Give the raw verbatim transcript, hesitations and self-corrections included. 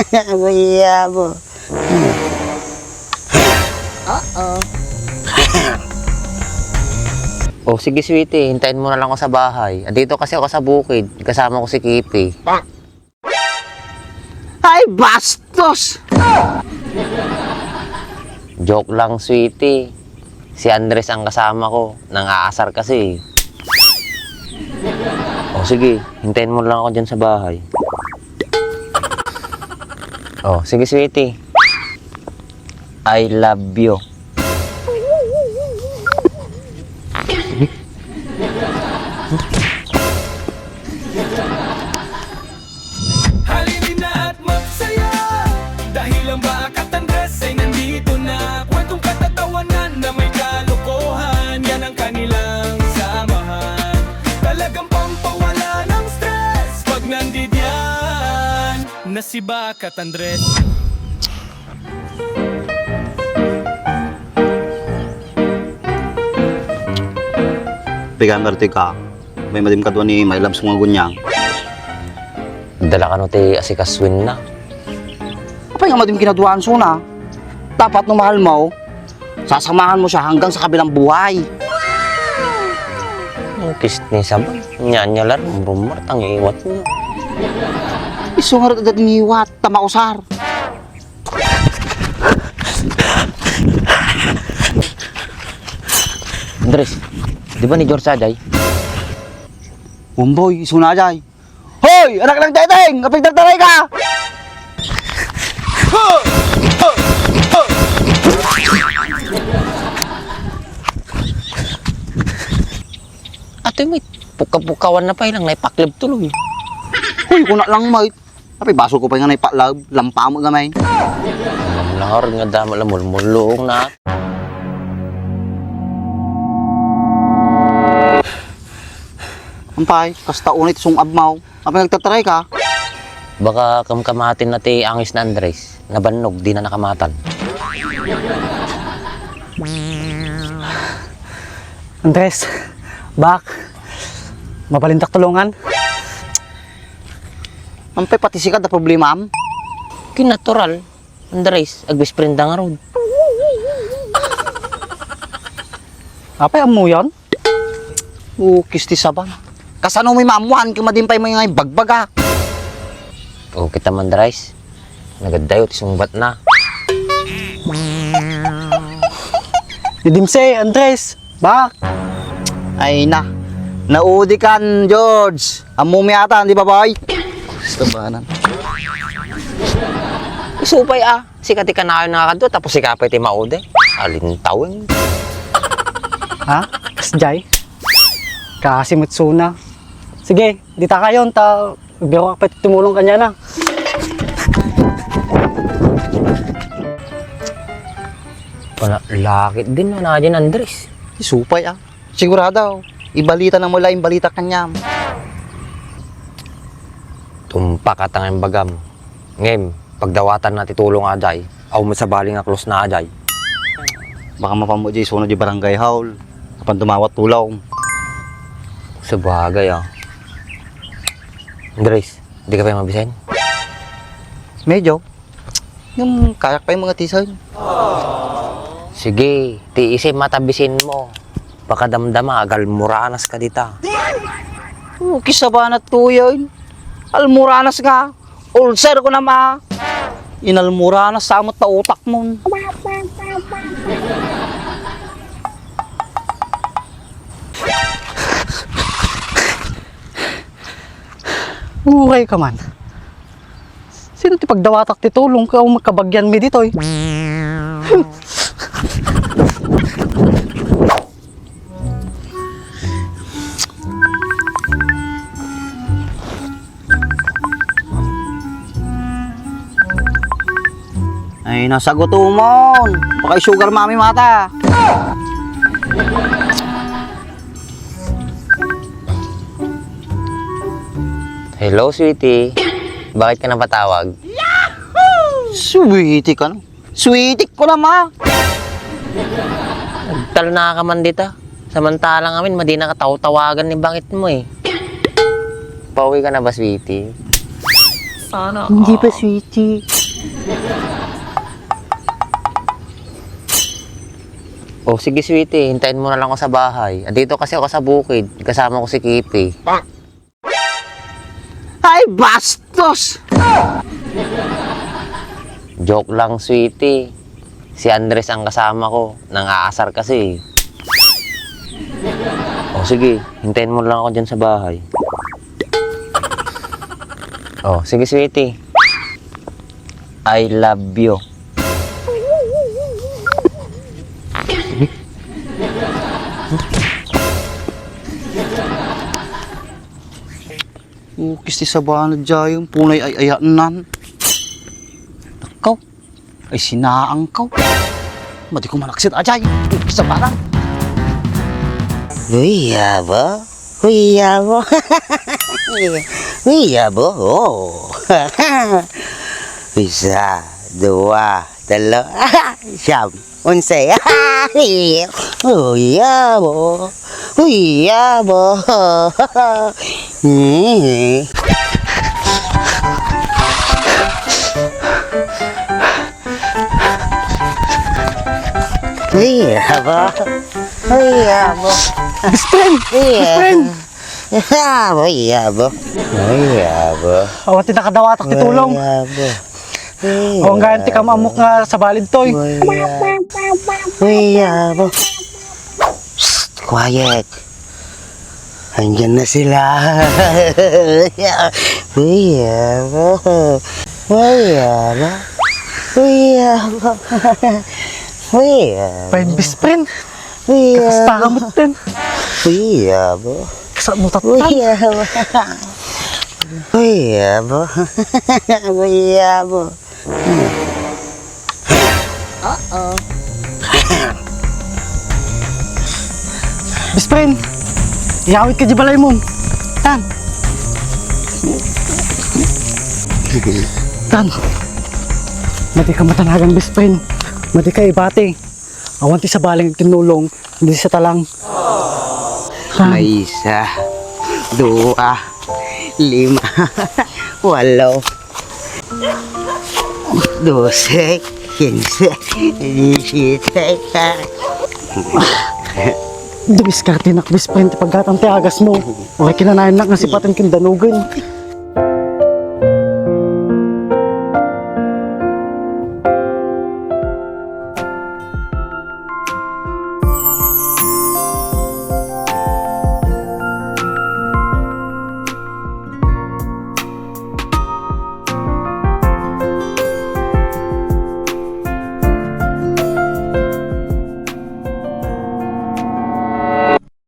Abayabo. Oo. O, sige, sweetie. Hintayin mo na lang ako sa bahay. Andito kasi ako sa bukid. Kasama ko si Kipi. Ay, bastos! Joke lang, sweetie. Si Andres ang kasama ko. Nang-aasar kasi. O, sige. Hintayin mo lang ako dyan sa bahay. O, sige, sweetie. I love you. Halina at magsaya, dahil ang Bakat Andres ay nandito na. Kwentong katatawanan na may kalokohan, yan ang kanilang samahan. Talagang pampawala ng stress pag nandidiyan na si Bakat Andres. Pigan, Bertika. May madim kadua ni My Loves nga gunyang. Dala kano ti asikasuenna. Apay nga madim kinaduaan suna? Dapat no mahal mo, sasamahan mo siya hanggang sa kabilang buhay. Ang kisni sa ba? Nya, nya, lar, rumor, tang iwat mo. Isu nga rod adda iniwat, ta mausar. Andres, di ba ni George ajay? Umboy, isuna ajay. Hoy! Anak ng Teteng! Apigtartaray ka! Ate, may pukapukawan na pa ilang naipaklib tuloy. Hoy, kuna lang, mate. Apay, basol ko pay nga naipaklab, lampa mo gamay. Ang langar nga dama la mulmulong na. Ampay, kasta unay ti sung-ab mo. Apay nagtataray ka? Baka kamkamatin na ti angis na Andres. Nabannog, di na nakamatan. Andres, bak, mabalintak tulungan. Ampay pati sika da problemam? Kinatural, Andres, agbisprenda nga rod. Apay ammo yan? Ukis ti saban. Kasano may maamuan ken madin pay may nga ibagbagak? O, kita man, Andres. Nagaddayo ti sungbat na. Idimse, Andres. Bak. Ay na. Naudikan, George. Ammo mi atan, di ba, boy? Sabanan. Isupay, ah. Sika ti kanayon nga kadto, tapos sika pay ti maude. Alintaweng. Ha? Kasjay? Kasi matsuna. Sige, di ta kayon, ta biro ka pay tumulong kanya na. Wala, lakit din na nadyan, Andres. Isupay, ah. Sigurado, ibalita na mo la imbalita kanyam. Tumpak at ang bagam. Ngem, pagdawatan na ti tulong ajay, aw masabali nga close na ajay. Baka mapammo di suno di barangay hall. Apan dumawat tulong. Sabagay, ah. Andres, di ka pa mabisen? Medyo. Yung kayak pa yung mga tisan. Sige, tiisay matabisin mo. Pakadamdama, agalmuranas ka dita. Oh, kisabanat ko yun. Almuranas nga. Ulcer ko na ma. Inalmuranas samot ta utak mo. Uray ka man. Sino ti pagdawatak ti tulong ka o magkabagyan mi ditoy? Ay, nasagutumon. Baka sugar mami mata. Hello, sweetie. Bakit ka napatawag? Sweetie ka, no? Sweetie ko na, ma. Agtal na ka man dita. Samantalang amin, madi na katawtawagan ni bangit mo eh. Pauwi ka na ba, sweetie? Sana Hindi pa, all. Sweetie. O, sige, sweetie. Hintayin mo na lang ako sa bahay. Andito kasi ako sa bukid. Kasama ko si Kitty. Ay, bastos! Joke lang, sweetie. Si Andres ang kasama ko. Nang-aasar kasi. O, sige. Hintayin mo lang ako dyan sa bahay. O, sige, sweetie. I love you. Ukis ti sabana diay, punay ay-ayanan. Nakaw, ay sinaangkaw. Madi ko manaksit, ajay. Ukis sabana. Uy, yabo. Uy, yabo. Uy, yabo. Oh. Isa, dua, talo. Siyam. Onse. Uy, yabo. Uy, yabo. Uy, yabo. Uy, yabo. Best friend! Uy, Best friend! Yabo, yabo. Uy, yabo. Awan ti nakadawatak ti tulong. Uy, yabo. Awan gayam ti kamaamok nga sabali ditoy. Uy, yabo. Uy, yabo. Psst, quiet. Andyan na sila. Uy, yabo. Uy, yabo. Uy, yabo. Uy, yabo. Fine best friend. Uy, Kakasta ka yabo. Met din. Uy, yabo. Kasano tattan? Uy, yabo. Uy, yabo. Uy, yabo. Uh-oh. Best friend, iyawid ka di balay mo. Tan. Tan. Madi ka matanagan, best friend. Madi ka ibati. Awan ti sabali nga agtinnulong, disa talang. Maysa, dua, lima, walo, dose, kinse, disisiete. Dumiskarte nak, best friend, ti paggatang ti agas mo. Uray kinanayon nak nga sipaten ken danugen.